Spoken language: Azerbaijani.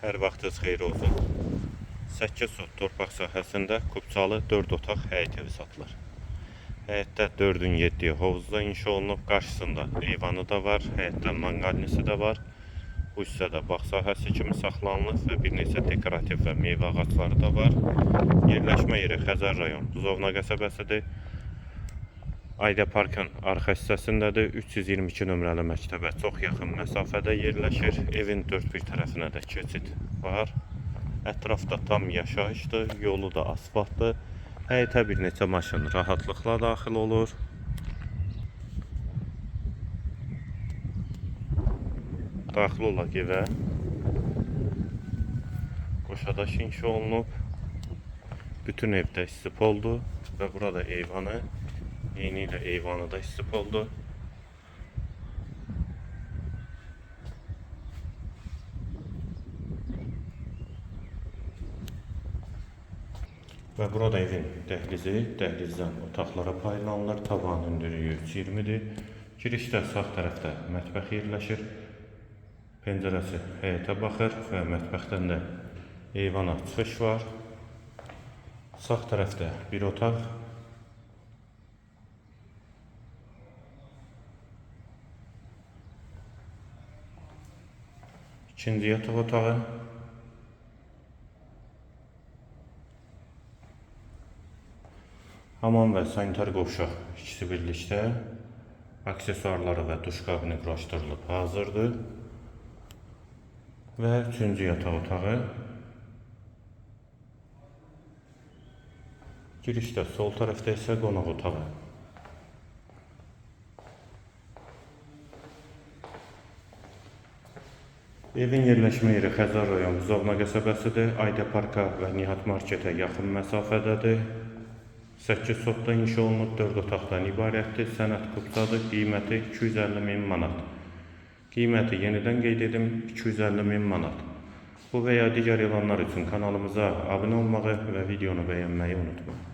Hər vaxtınız xeyir olsun. 8 sot torpaq sahəsində kupçalı 4 otaq həyət evi satılır. Həyətdə 4-ün 7-yi hovuzda inşa olunub, qarşısında eyvanı da var, həyətdə manqalnisi də var. Bu hissədə bağ sahəsi kimi saxlanılıb və bir neçə dekorativ və meyvə ağacları da var. Yerləşmə yeri Xəzər rayon Buzovna qəsəbəsidir. Ayda Parkın arxa hissəsindədir. 322 nömrəli məktəbə çox yaxın məsafədə yerləşir. Evin dörd bir tərəfinə də keçid var. Ətrafda tam yaşayışdır, yolu da asfaltdır. Həyətə bir neçə maşın rahatlıqla daxil olur. Daxil olaq evə. Qoşadaş inşa olunub. Bütün evdə istif oldu və burada eyvanı, eyni ilə eyvanı da istif oldu. Və burada evin dəhlizi, dəhlizdən otaqlara paylanılır. Tavanın hündürlüyü 3,20-dir. Girişdə sağ tərəfdə mətbəx yerləşir. Pəncərəsi həyətə baxır və mətbəxdən də eyvana çıxış var. Sağ tərəfdə bir otaq. İkinci yataq otağı. Hamam və sanitar qovşaq ikisi birlikdə. Aksesuarları və duş kabini quraşdırılıb hazırdır. Və üçüncü yataq otağı. Girişdə sol tərəfdə isə qonaq otağı. Evin yerləşmə yeri Xəzər rayon Buzovna qəsəbəsidir. Ayda Parka və Nihat Marketə yaxın məsafədədir. 8 sotda inşa olunub, 4 otaqdan ibarətdir. Sənəd kupçadır, qiyməti 250 min manat. Qiyməti yenidən qeyd edim, 250 min manat. Bu və ya digər elanlar üçün kanalımıza abunə olmağı və videonu bəyənməyi unutmayın.